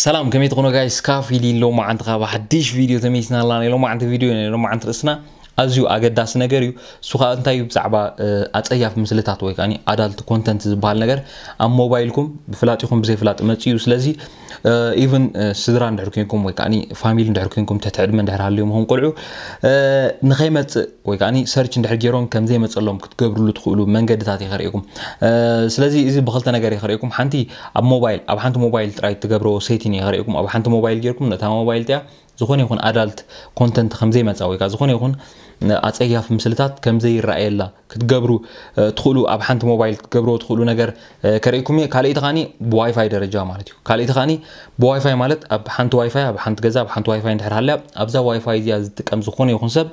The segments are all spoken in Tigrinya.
ሰላም፣ ከመይ ትኾኑ ጋይስ? ካፍ ኢሊ ሎማዓንቲ ካብ ሓድሽ ቪድዮ ተመይስና ኣላ። ናይ ሎማዓንቲ ቪድዮ፣ ናይ ሎማዓንቲ ርእስና ኣዝዩ ኣገዳሲ ነገር እዩ። እሱ ኸኣ እንታይ እዩ? ብዛዕባ፣ እ፣ ኣጸያፍ ምስልታት ወይ ከኣኒ ኣዳልት ኮንተንት ዝበሃል ነገር ኣብ ሞባይልኩም ብፍላጥ ይኹን ብዘይፍላጥ መጺኡ እዩ። ስለዚ፣ እ፣ ኢቭን፣ እ፣ ስድራ እንድሕር ኮንኩም ወይ ከኣኒ ፋሚሊ እንድሕር ኮንኩም፣ ትሕቲ ዕድመ እንድሕር ሃልዮም ይኹን ቆልዑ፣ እ፣ ንኸይመጽእ ወይ ከኣኒ ሰርች እንድሕር ገይሮም ከም ዘይመጸሎም ክትገብርሉ ትኽእሉ መንገድታት እየ ከርእየኩም። እ፣ ስለዚ እዚ ብኽልተ ነገር እየ ከርእየኩም። ሓንቲ ኣብ ሞባይል፣ ኣብ ሓንቲ ሞባይል ጥራይ ትገብርዎ ሴቲን እየ ከርእየኩም። ኣብ ሓንቲ ሞባይል ጌርኩም ነታ ሞባይል እቲኣ ዝኾነ ይኹን ኣዳልት ኮንተንት ከም ዘይመጻ ወይ ከኣ ዝኾነ ይኹን፣ እ፣ ኣጸያፊ ምስልታት ከም ዘይረኣየላ ክትገብሩ፣ እ፣ ትኽእሉ፣ ኣብ ሓንቲ ሞባይል ክትገብርዎ ትኽእሉ ነገር፣ እ፣ ከርእየኩም እየ። ካልኣይቲ ከኣኒ ብዋይፋይ ደረጃ ማለት እዩ። ካልኣይቲ ከኣኒ ብዋይፋይ ማለት ኣብ ሓንቲ ዋይፋይ፣ ኣብ ሓንቲ ገዛ፣ ኣብ ሓንቲ ዋይፋይ እንድሕር ሃልያ፣ ኣብዛ ዋይፋይ እዚኣ ዝጥቀም ዝኾነ ይኹን ሰብ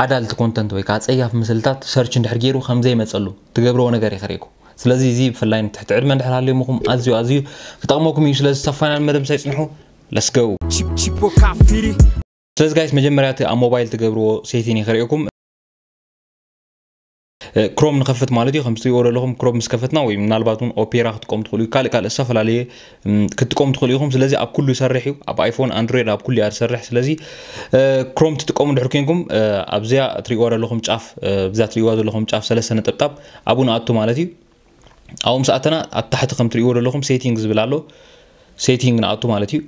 ኣዳልት ኮንተንት ወይ ከኣ ኣጸያፊ ምስልታት ሰርች እንድሕር ገይሩ ከም ዘይመጸሉ ትገብርዎ ነገር እየ ከርእየኩም። ስለዚ እዚ ብፍላይ ንትሕቲ ዕድመ እንድሕር ሃልዮም ኢኹም ኣዝዩ ኣዝዩ ክጠቕመኩም እዩ። ስለዚ ሳብ ፋይናል መደብ ምሳይ ጽንሑ። Let's go። Chip- Chipo Kafiri. ስለዚ ጋይስ መጀመርያ እቲ ኣብ ሞባይል ትገብርዎ ሴቲን እየ ከርእየኩም። እ፣ ክሮም ንኸፍት ማለት እዩ። ከም ትሪእዎ ዘለኹም ክሮም ምስ ከፈትና ወይ ምናልባት እውን ኦፔራ ክትጥቀሙ ትኽእሉ፣ ካልእ ካልእ ዝተፈላለየ፣ እም፣ ክትጥቀሙ ትኽእሉ ኢኹም። ስለዚ ኣብ ኩሉ ይሰርሕ እዩ፣ ኣብ ኣይፎን፣ ኣንድሮይድ፣ ኣብ ኩሉ እያ ትሰርሕ። ስለዚ፣ እ፣ ክሮም ትጥቀሙ እንድሕር ኮንኩም፣ እ፣ ኣብዚኣ ትሪእዎ ዘለኹም ጫፍ፣ እ፣ ብዛ ትሪእዋ ዘለኹም ጫፍ ሰለስተ ነጠብጣብ ኣብኡ ንኣቱ ማለት እዩ። ኣብኡ ምስ ኣተና ኣብ ታሕቲ ከም ትሪእዎ ዘለኹም ሴቲንግ ዝብል ኣሎ። ሴቲንግ ንኣቱ ማለት እዩ።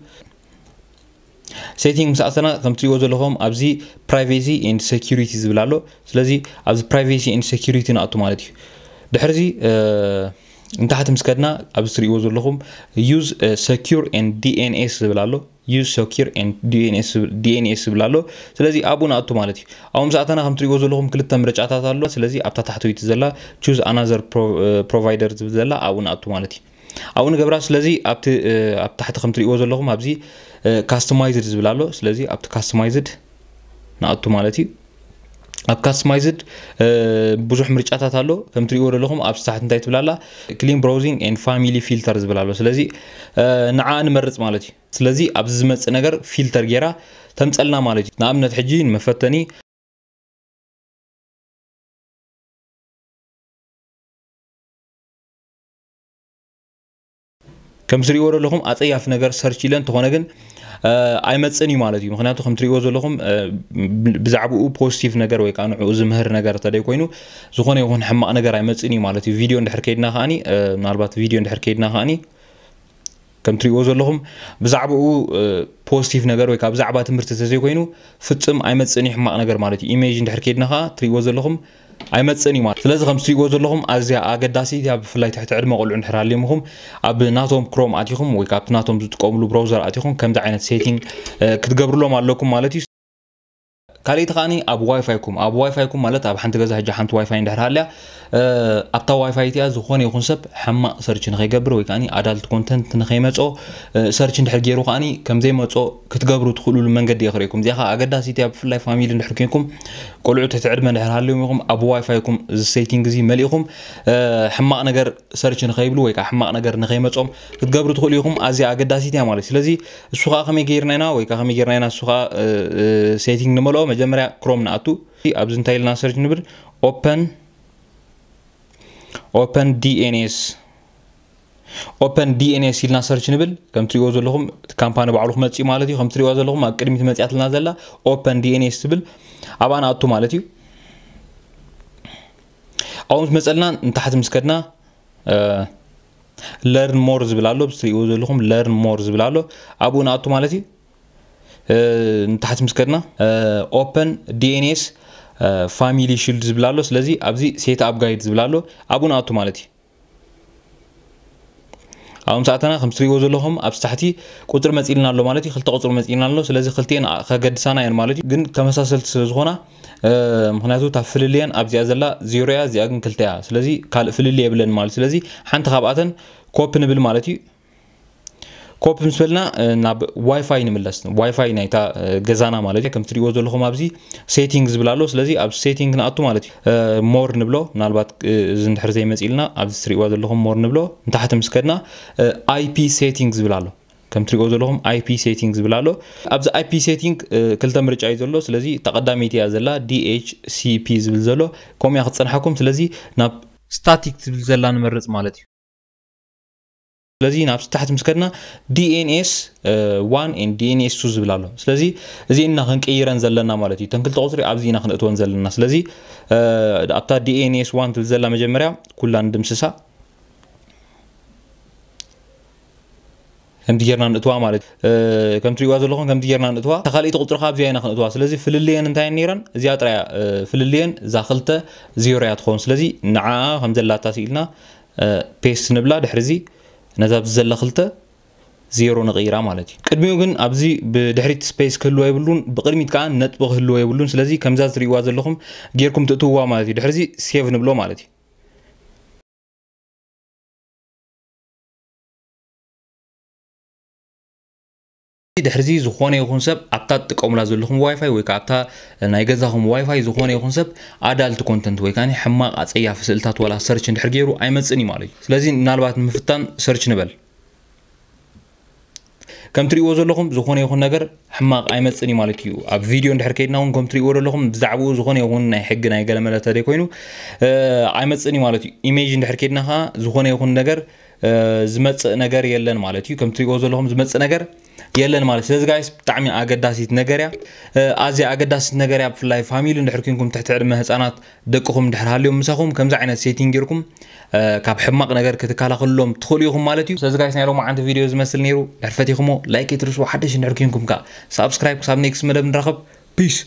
ሴቲንግ ምስ ኣተና ከም ትሪእዎ ዘለኹም ኣብዚ ፕራይቬሲ ኤንድ ሴኩሪቲ ዝብል ኣሎ። ስለዚ ኣብዚ ፕራይቬሲ ኤንድ ሴኩሪቲ ንኣቱ ማለት እዩ። ድሕርዚ፣ እ፣ ንታሕቲ ምስ ከድና ኣብዚ ትሪእዎ ዘለኹም use secure and D N S ዝብል ኣሎ። Use secure and D N S ዝብል ኣሎ። ስለዚ ኣብኡ ንኣቱ ማለት እዩ። ኣብኡ ምስ ኣተና ከም ትሪእዎ ዘለኹም ክልተ ምርጫታት ኣሎ። ስለዚ ኣብታ ታሕተወይቲ ዘላ choose another pro-፣ እ፣ provider ዝብል ዘላ ኣብኡ ንኣቱ ማለት እዩ። ኣብኡ ንገብራ። ስለዚ ኣብቲ፣ እ፣ ኣብ ታሕቲ ከም ትሪእዎ ዘለኹም ኣብዚ፣ እ፣ ካስተማይዝድ ዝብል ኣሎ። ስለዚ ኣብቲ ካስተማይዝድ ንኣቱ ማለት እዩ። ኣብ ካስተማይዝድ፣ እ፣ ብዙሕ ምርጫታት ኣሎ። ከም ትሪእዎ ዘለኹም ኣብ ታሕቲ እንታይ ትብል ኣላ? Clean browsing and family filter ዝብል ኣሎ። ስለዚ፣ እ፣ ንዓ ንመርጽ ማለት እዩ። ስለዚ ኣብዚ ዝመጽእ ነገር ፊልተር ጌራ ተምጸልና ማለት እዩ። ንኣብነት ሕጂ ንመፈተኒ ከም ትሪእዎ ዘለኹም ኣጸያፊ ነገር ሰርች ኢለ እንተኾነ ግን፣ እ፣ ኣይመጽእን እዩ ማለት እዩ። ምኽንያቱ ከም ትሪእዎ ዘለኹም፣ እ፣ ብ-፣ ብዛዕባኡ ፖዚቲቭ ነገር ወይ ከኣ ንዕኡ ዝምህር ነገር እንተደይ ኮይኑ፣ ዝኾነ ይኹን ሕማቕ ነገር ኣይመጽእን እዩ ማለት እዩ። ቪድዮ እንድሕር ከይድና ከኣኒ፣ እ፣ ምናልባት ቪድዮ እንድሕር ከይድና ከኣኒ፣ ከም ትሪእዎ ዘለኹም ብዛዕባኡ፣ እ፣ ፖዚቲቭ ነገር ወይ ከኣ ብዛዕባ ትምህርቲ እንተዘይኮይኑ ፍጽም ኣይመጽእን እዩ ሕማቕ ነገር ማለት እዩ። ኢሜጅ እንድሕር ከይድና ከኣ ትሪእዎ ዘለኹም ኣይመጽእን እዩ ማለት። ስለዚ ከም ትሪእዎ ዘለኹም ኣዝያ ኣገዳሲት እያ፣ ብፍላይ ትሕቲ ዕድመ ቆልዑ እንድሕር ሃልዮምኹም ኣብ ናቶም ክሮም ኣቲኹም ወይ ከኣ ኣብቲ ናቶም ዝጥቀምሉ ብራውዘር ኣቲኹም ከምዚ ዓይነት ሴቲንግ፣ እ፣ ክትገብርሎም ኣለኩም ማለት እዩ። ካልኣይቲ ከኣኒ ኣብ ዋይፋይኩም፣ ኣብ ዋይፋይኩም ማለት ኣብ ሓንቲ ገዛ ሕጂ ሓንቲ ዋይፋይ እንድሕር ሃልያ፣ እ፣ ኣብታ ዋይፋይ እቲኣ ዝኾነ ይኹን ሰብ ሕማቕ ሰርች ንኸይገብር ወይ ከኣኒ ኣዳልት ኮንተንት ንኸይመጾ፣ እ፣ ሰርች እንድሕር ገይሩ ከኣኒ ከም ዘይመጾ ክትገብሩ ትኽእሉሉ መንገዲ እየ ክርእየኩም። እዚኣ ከኣ ኣገዳሲት እያ፣ ብፍላይ ፋሚሊ እንድሕር ኮንኩም፣ ቆልዑ ትሕቲ ዕድመ እንድሕር ሃልዮም ኢኹም፣ ኣብ ዋይፋይኩም እዚ ሴቲንግ እዚ መሊእኹም፣ እ፣ ሕማቕ ነገር ሰርች ንኸይብሉ ወይ ከኣ ሕማቕ ነገር ንኸይመጾም ክትገብሩ ትኽእሉ ኢኹም። ኣዝያ ኣገዳሲት እያ ማለት እዩ። ስለዚ እሱ ከኣ ከመይ ገይርና ኢና ወይ ከኣ ከመይ ገይርና ኢና እሱ ከኣ፣ እ፣ እ፣ ሴቲንግ ንመልኦ? መጀመርያ ክሮም ንኣቱ። ኣብዚ እንታይ ኢልና ሰርች ንብል? ኦፐን፣ ኦፐን ዲ ኤን ኤስ። ኦፐን ዲ ኤን ኤስ ኢልና ሰርች ንብል። ከም ትሪእዎ ዘለኹም እቲ ካምፓኒ ባዕሉ ክመጽእ እዩ ማለት እዩ። ከም ትሪእዎ ዘለኹም ኣብ ቅድሚት መጽያትልና ዘላ ኦፐን ዲ ኤን ኤስ ትብል ኣብኣ ንኣቱ ማለት እዩ። ኣብኡ ምስ መጸልና ንታሕቲ ምስ ከድና፣ እ፣ ለርን ሞር ዝብል ኣሎ። ብዚ ትሪእዎ ዘለኹም ለርን ሞር ዝብል ኣሎ። ኣብኡ ንኣቱ ማለት እዩ። እ፣ ንታሕቲ ምስ ከድና፣ እ፣ ኦፐን ዲ ኤን ኤስ፣ እ፣ ፋሚሊ ሺልድ ዝብል ኣሎ። ስለዚ ኣብዚ ሴት ኣፕ ጋይድ ዝብል ኣሎ። ኣብኡ ንኣቱ ማለት እዩ። ኣብኡ ምስ ኣተና ከም ትሪእዎ ዘለኹም ኣብዚ ታሕቲ ቁጽሪ መጺእልና ኣሎ ማለት እዩ። ክልተ ቁጽሪ መጺእልና ኣሎ። ስለዚ ክልቲኤን ኣ-፣ ከገድሳና እየን ማለት እዩ። ግን ተመሳሰልቲ ስለ ዝኾና፣ እ፣ ምኽንያቱ እታ ፍልልየን ኣብዚኣ ዘላ ዜሮ እያ፣ እዚኣ ግን ክልተ እያ። ስለዚ ካልእ ፍልልይ የብለን ማለት እዩ። ስለዚ ሓንቲ ካብኣተን ኮፒ ንብል ማለት እዩ። ኮፕ ምስ በልና ናብ ዋይፋይ ንምለስ። ዋይፋይ ናይታ ገዛና ማለት እዩ። ከም ትሪእዎ ዘለኹም ኣብዚ ሴቲንግ ዝብል ኣሎ። ስለዚ ኣብ ሴቲንግ ንኣቱ ማለት እዩ። ሞር ንብሎ፣ ምናልባት እዚ እንድሕር ዘይመፅልና ኣብዚ ትሪእዋ ዘለኹም ሞር ንብሎ። ንታሕቲ ምስ ከድና IP ሴቲንግ ዝብል ኣሎ። ከም ትሪእዎ ዘለኹም IP ሴቲንግ ዝብል ኣሎ። ኣብዚ IP ሴቲንግ ክልተ ምርጫ እዩ ዘሎ። ስለዚ ተቐዳመይቲ እያ ዘላ፣ DHCP ዝብል ዘሎ። ከምኡ እያ ክትፀንሓኩም። ስለዚ ናብ ስታቲክ ዝብል ዘላ ንመርፅ ማለት እዩ። ስለዚ ናብ ታሕቲ ምስ ከድና DNS one and DNS two ዝብል ኣሎ። ስለዚ እዚእና ክንቅይረን ዘለና ማለት እዩ። ተን ክልተ ቁፅሪ ኣብዚ ኢና ክንእትወን ዘለና። ስለዚ ኣብታ DNS one ትብል ዘላ መጀመርያ ኩላ ንድምስሳ። ከምቲ ጌርና ንእትዋ ማለት እዩ። ከም ትሪእዋ ዘለኹም ከምቲ ጌርና ንእትዋ። ተኻልኢቲ ቁፅሪ ካብ እዚኣ ኢና ክንእትዋ። ስለዚ ፍልልየን እንታይ ነይረን? እዚኣ ጥራያ ፍልልየን እዛ ክልተ ዜሮ እያ ትኸውን። ስለዚ ንዓ ከም ዘላታ ስኢልና ፔስት ንብላ። ድሕሪ እዚ ነዛ ኣብዚ ዘላ ክልተ ዜሮ ንቕይራ ማለት እዩ። ቅድሚኡ ግን ኣብዚ ብድሕሪት ስፔስ ክህልዎ የብሉን፣ ብቕድሚት ከዓ ነጥቢ ክህልዎ የብሉን። ስለዚ ከምዛ ትሪእዋ ዘለኹም ጌርኩም ትእትውዋ ማለት እዩ። ድሕሪ እዚ ሴቭ ንብሎ ማለት እዩ። ድሕሪዚ ዝኾነ ይኹን ሰብ ኣብታ ትጥቀሙላ ዘለኹም ዋይፋይ ወይ ከዓ ኣብታ ናይ ገዛኹም ዋይፋይ ዝኾነ ይኹን ሰብ ኣዳልት ኮንተንት ወይ ከዓ ሕማቕ ኣፀያፊ ስእልታት ዋላ ሰርች እንድሕር ገይሩ ኣይመፅን እዩ ማለት እዩ። ስለዚ ምናልባት ንምፍታን ሰርች ንበል። ከም ትሪእዎ ዘለኹም ዝኾነ ይኹን ነገር ሕማቕ ኣይመፅን እዩ ማለት እዩ። ኣብ ቪድዮ እንድሕር ከይድና እውን ከም ትሪእዎ ዘለኹም ብዛዕባኡ ዝኾነ ይኹን ናይ ሕጊ ናይ ገለመለ ተደይ ኮይኑ ኣይመፅን እዩ ማለት እዩ። ኢሜጅ እንድሕር ከይድና ከዓ ዝኾነ ይኹን ነገር ዝመፅእ ነገር የለን ማለት እዩ። ከም ትሪእዎ ዘለኹም ዝመፅእ ነገር የለን ማለት። ስለዚ ጋይስ ብጣዕሚ ኣገዳሲት ነገር እያ። ኣዝያ ኣገዳሲት ነገር እያ። ብፍላይ ፋሚሊ እንድሕር ኮንኩም ትሕቲ ዕድመ ህፃናት ደቅኹም እንድሕር ሃልዮም ምሳኹም ከምዚ ዓይነት ሴቲንግ ጌርኩም ካብ ሕማቕ ነገር ክትከላኸልሎም ትኽእሉ ኢኹም ማለት እዩ። ስለዚ ጋይስ ናይ ሎማዓንቲ ቪድዮ ዝመስል ነይሩ። ድሕር ፈቲኹሞ ላይክ ኣይትርስዎ። ሓደሽ እንድሕር ኮንኩም ከዓ ሳብስክራይብ። ክሳብ ኔክስት መደብ ንራኸብ። ፒስ።